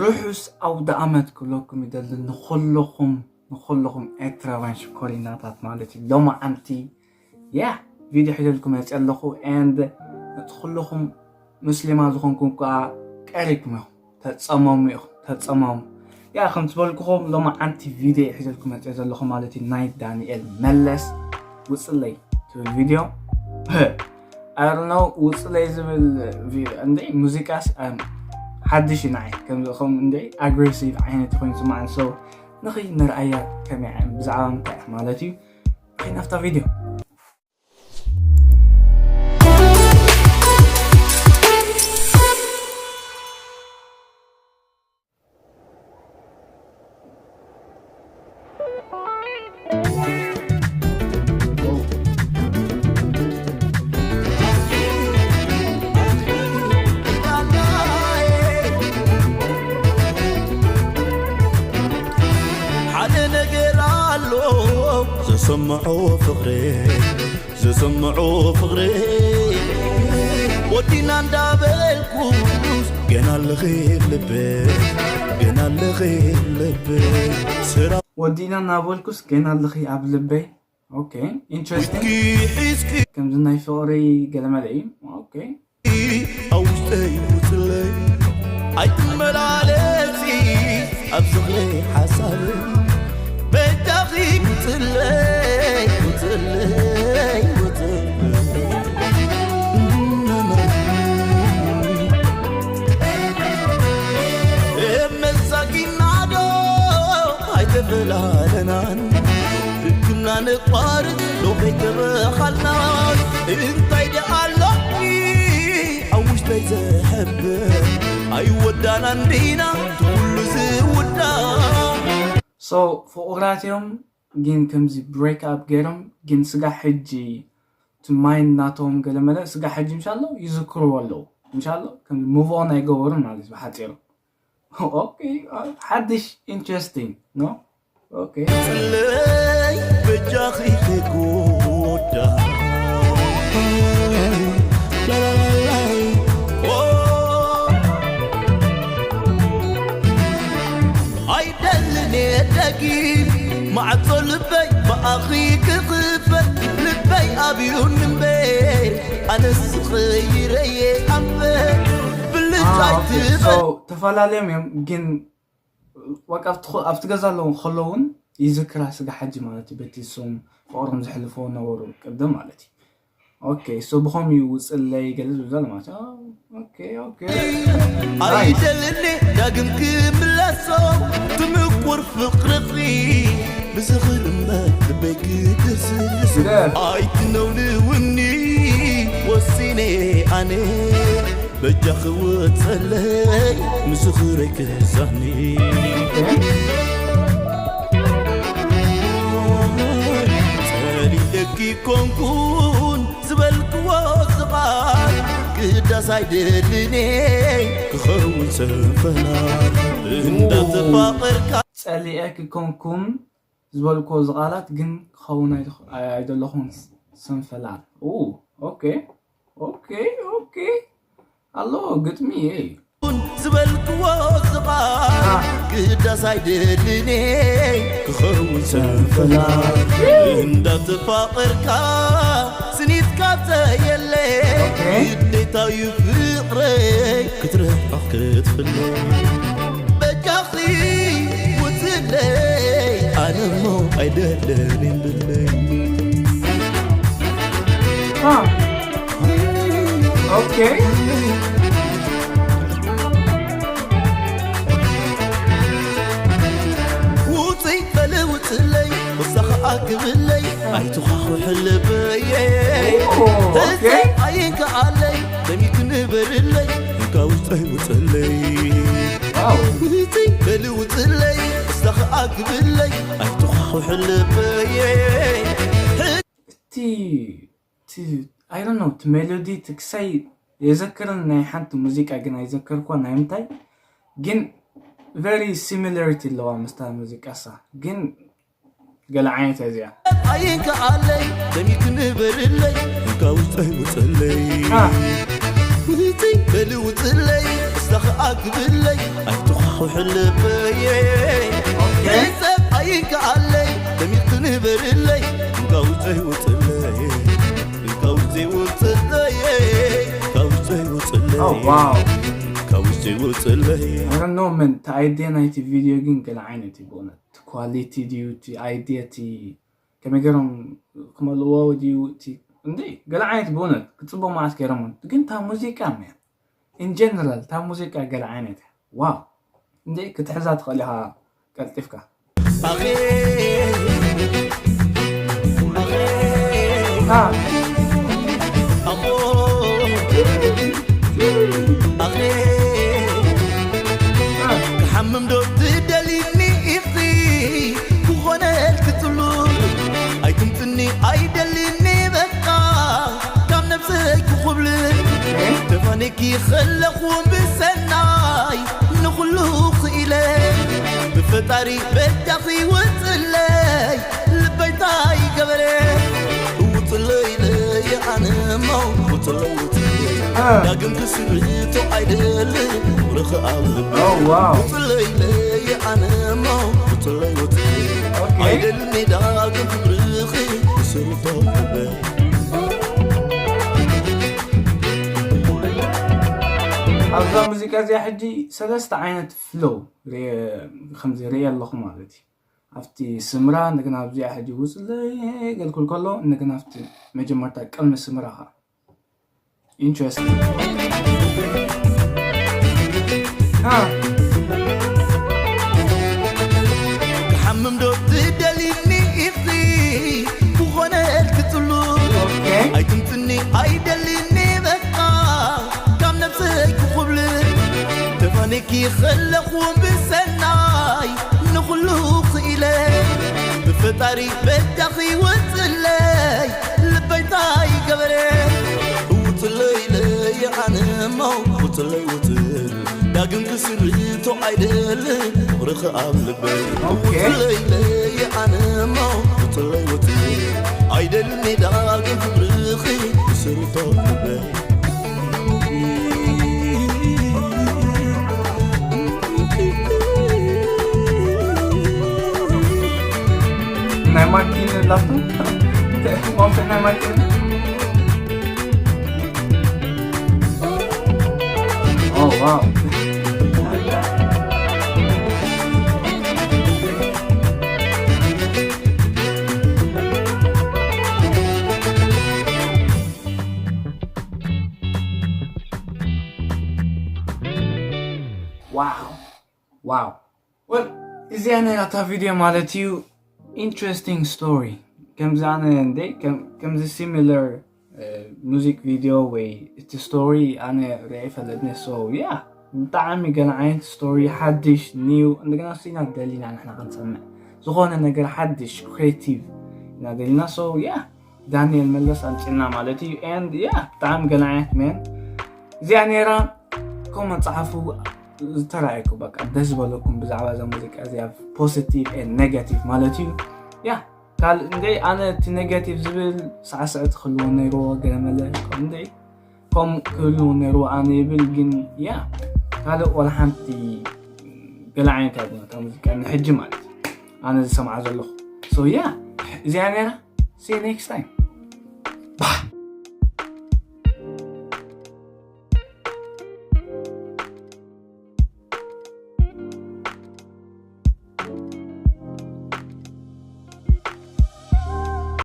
ርሑስ ኣውደ ኣመት ክብለኩም ይደሊ ንኹልኹም ንኹልኹም ኤርትራውያን ሽኮሪናታት ማለት እዩ። ሎማዓንቲ ያ ቪድዮ ሒዘልኩም መፅእ ኣለኹ and እቲ ኩልኹም ሙስሊማ ዝኾንኩም ከዓ ቀሪብኩም ኢኹም፣ ተፀመሙ ኢኹም፣ ተፀመሙ። ያ ከም ዝበልኩኹም ሎማዓንቲ ቪድዮ ሒዘልኩም መፅእ ዘለኹ ማለት እዩ። ናይ ዳንኤል መለስ ውፅለይ ትብል ቪድዮ። I don't know ውፅለይ ዝብል ቪ- እንዴ ሙዚቃስ ኣም፣ ሓድሽ እዩ ንዓይ። ከምዚ ከም እንዴ ኣግሬሲቭ ዓይነት ኮይኑ ዝስማዓን ሰው ንኽይ ንርኣያ ከመይ ብዛዕባ ምንታይ ማለት እዩ። ንኸይ ናብታ ቪድዮ። ሓደ ነገር ኣሎ ዝስምዖ ፍቕሪ ዝስምዖ ፍቕሪ ወዲና እንዳበልኩስ ገና ኣለኺ ልበይ ገና ኣለኺ ልበይ ስራ ወዲና እናበልኩስ ገና ኣለኺ ኣብ ልበይ። ኦኬ ኢንትረስቲንግ። ሒዝኪ ከምዚ ናይ ፍቕሪ ገለመለ እዩ። ኦኬ ኣብ ውሽጠይ ውፅለይ ኣይትመላለሲ ኣብ ዝኽረይ ሓሳብ በጃኺ ውፅለይ ውፅለይ ውፅለይ መሳኪናዶ ኣይተፈላለናን ርክብና ነቋርፅ ዶ ከይተበኻልናን እንታይ ደኣ ኣሎኒ ኣብ ውሽጠይ ዘሕብር ኣይወዳናን ዲና ኩሉ ዝውዳ so ፍቑራት እዮም ግን ከምዚ break up ገይሮም ግን ስጋዕ ሕጂ እቲ mind ናቶም ገለመለ ስጋዕ ሕጂ እንሻሎ ይዝክርዎ ኣለዉ እንሻሎ ከም move on ኣይገበሩን ማለት እዩ ብሓፂሩ okay ሓድሽ interesting no okay ጽለይ በጃኺ ክጎዳ ኣይደልን ደጊም ማዕጾ ልበይ ብኣኺ ክኽፈት ልበይ ኣብዩኒ እምበር ኣነስ ኽይረየ ኣንፈት ብልጫ ኣይትበል ተፈላለዮም እዮም ግን ወቃ ኣብቲ ገዛ ኣለዉ ከለውን ይዝክራ ስጋ ሓጂ ማለት እዩ በቲ ሶም ፍቅሮም ዘሕልፈዎ ነበሩ ቅድም ማለት እዩ okay so ብኸም እዩ ውፅለይ ገለ ዝብዛል ማለት እዩ okay okay ኣይደልን ዳግም ክምለሶ ትምቁር ፍቅርኺ ብዝኽር እምበር ልበይ ክድስስ ኣይትነውንውኒ ወሲነ ኣነ በጃኺ ውፀለይ ምስኽረይ ክዛኒ ጸሊኤኪ ኮንኩን ዝበልክዎ ዝቓል ግዳስ ኣይደልኔ ክኸውን ሰንፈላል እንዳተፋቐርካ ጸሊኤ ክኮንኩም ዝበልኮ ዝቃላት ግን ክኸውን ኣይደለኹን ሰንፈላል okay okay okay ኣሎ ግጥሚ እየ ዝበልክዎ ዝቓል ግዳስ ኣይደልኔ ክኸውን ሰንፈላል እንዳተፋቐርካ ስኒትካ ዘየለ ግዴታዩ ፍቕረይ ክትርሕቕ ክትፍለ በጃኺ ውፅለይ ኣነሞ ኣይደለኔን ብለይ okay ውፅይ በሊ ውፅለይ ወሳ ኸዓ ግብለይ ኣይትዃኹ ሕልበየ okay ኣይንከዓለይ ደሚክ ንበርለይ እንካ ውፅጠይ ውፅለይ ውፅይ በሊ ውፅለይ ወሳ ኸዓ ግብለይ ኣይትዃኹ ሕልበየ እቲ I don't know እቲ ሜሎዲ እቲ ክሳይ የዘክርን ናይ ሓንቲ ሙዚቃ ግን ኣይዘከርኳ ናይ ምንታይ ግን very similarity ኣለዋ ምስታ ሙዚቃ ሳ ግን ገለ ዓይነት እዚኣ ኣይንከዓለይ ደሚክ ንበርለይ እንካ ውፅጠይ ውፅለይ ውፅይ በሊ ውፅለይ እስታ ኸዓ ግብለይ ኣይትዃኹ ሕልበየ ገንዘብ ኣይከኣለይ ደሚቕ ትንበርለይ እንካውፀይ ውፅለይ እንካውፀይ ውፅለይ ካውፀይ ውፅለይ Oh, wow. ካውፀይ ውፅለይ I don't know, man. እቲ idea ናይቲ ቪድዮ ግን ገለ ዓይነት እዩ ብእውነት። እቲ ኳሊቲ ድዩ፣ እቲ idea፣ እቲ ከመይ ገይሮም ክመልእዎ ድዩ፣ እቲ እንዲ ገለ ዓይነት ብእውነት ክፅቡቅ ማለት ገይሮም። ግን እታ ሙዚቃ፣ man, in general እታ ሙዚቃ ገለ ዓይነት እያ። ዋው። እንዲ ክትሕዛ ትኽእል ኢኻ ቀልጢፍካ። ኣኼ ኣኼ አ፣ ኣሞ ኣኼ አ፣ ክሓምም ዶ ትደሊኒ ኢኺ ክኾነልኪ ትብሉ ኣይትምፅኒ ኣይደሊኒ በቃ ካብ ነብሰይ ክኹብል ተፋኒኪ ከለኹ ብሰናይ ንኹሉ ክኢለ ብፈጣሪ በጃኺ ውፅለይ ልበይ ታይ ገበረ ውፅለይ ለየ ኣነሞ ውፅለይ ውፅለይ ዳግም ክስርቶ ኣይደልን ፍቕርኺ ኣብ ልበይ Oh, wow. ውፅለይ ለየ ኣነሞ ውፅለይ ውፅለይ Okay. ኣይደልን ዳግም ፍቕርኺ ክስርቶ ኣብ ልበይ ኣብዛ ሙዚቃ እዚኣ ሕጂ ሰለስተ ዓይነት ፍሎው ርየ- ከምዚ ርእየ ኣለኹ ማለት እዩ። ኣብቲ ስምራ እንደገና ኣብዚኣ ሕጂ ውፅለይ ገልኩል ከሎ እንደገና ኣብቲ መጀመርታ ቅድሚ ስምራ ኸዓ ኢንትረስቲንግ። አ፣ ክሓምም ዶ ትደሊኒ ኢኺ ክኾነልኪ ትብሉ ኦኬ። ኣይትምፅኒ ኣይደሊኒ በቃ ካብ ነብሰይ ክኹብል ተፋኒኪ ከለኹ ብሰናይ ንኹሉ ክኢለ ብፈጣሪ በጃኺ ውፅለይ ልበይ ታይ ገበረ ውፅለይ ለየ ኣነሞ ውፅለይ ውፅል ዳግም ክስርቶ ኣይደልን ፍቕርኺ ኣብ ልበይ ኦኬ። ውፅለይ ለየ ኣነሞ ውፅለይ ውፅል ኣይደልን ዳግም ፍቕርኺ ክስርቶ ኣብ ልበይ ናይ ማኪን ላፍቶ ዋንፈ ናይ ማኪን Oh, wow. Wow. Wow. Well, እዚኣ ናይ ኣታ ቪድዮ ማለት እዩ። Interesting story. ከምዚ ኣነ እንደ ከም- ከምዚ ሲሚለር ሙዚክ ቪድዮ ወይ እቲ ስቶሪ ኣነ ርኢ ፈለጥኒ። So yeah, ብጣዕሚ ገለ ዓይነት ስቶሪ ሓድሽ ኒው እንደገና ሲና ደሊና ንሕና ክንሰምዕ ዝኾነ ነገር ሓድሽ ክሬቲቭ ኢና ደሊና። So yeah, ዳንኤል መለስ ኣምፅና ማለት እዩ። And yeah, ብጣዕሚ ገለ ዓይነት man እዚኣ ነይራ። ኮመንት ፀሓፉ ዝተረኣየኩ በቃ ደስ ዝበለኩም ብዛዕባ እዛ ሙዚቃ እዚኣ positive and negative ማለት እዩ። Yeah, ካልእ እንደ ኣነ እቲ negative ዝብል ሳዕስዕቲ ክህልዎ ነይርዎ ገለመለ እንደ ከም ክህልዎ ነይርዎ ኣነ ይብል። ግን yeah, ካልእ ዋላ ሓንቲ ገለ ዓይነት ኣይኮነ እታ ሙዚቃ ንሕጂ ማለት ኣነ ዝሰምዓ ዘለኹ። So yeah, እዚኣ ነይራ። See you next time. Bye.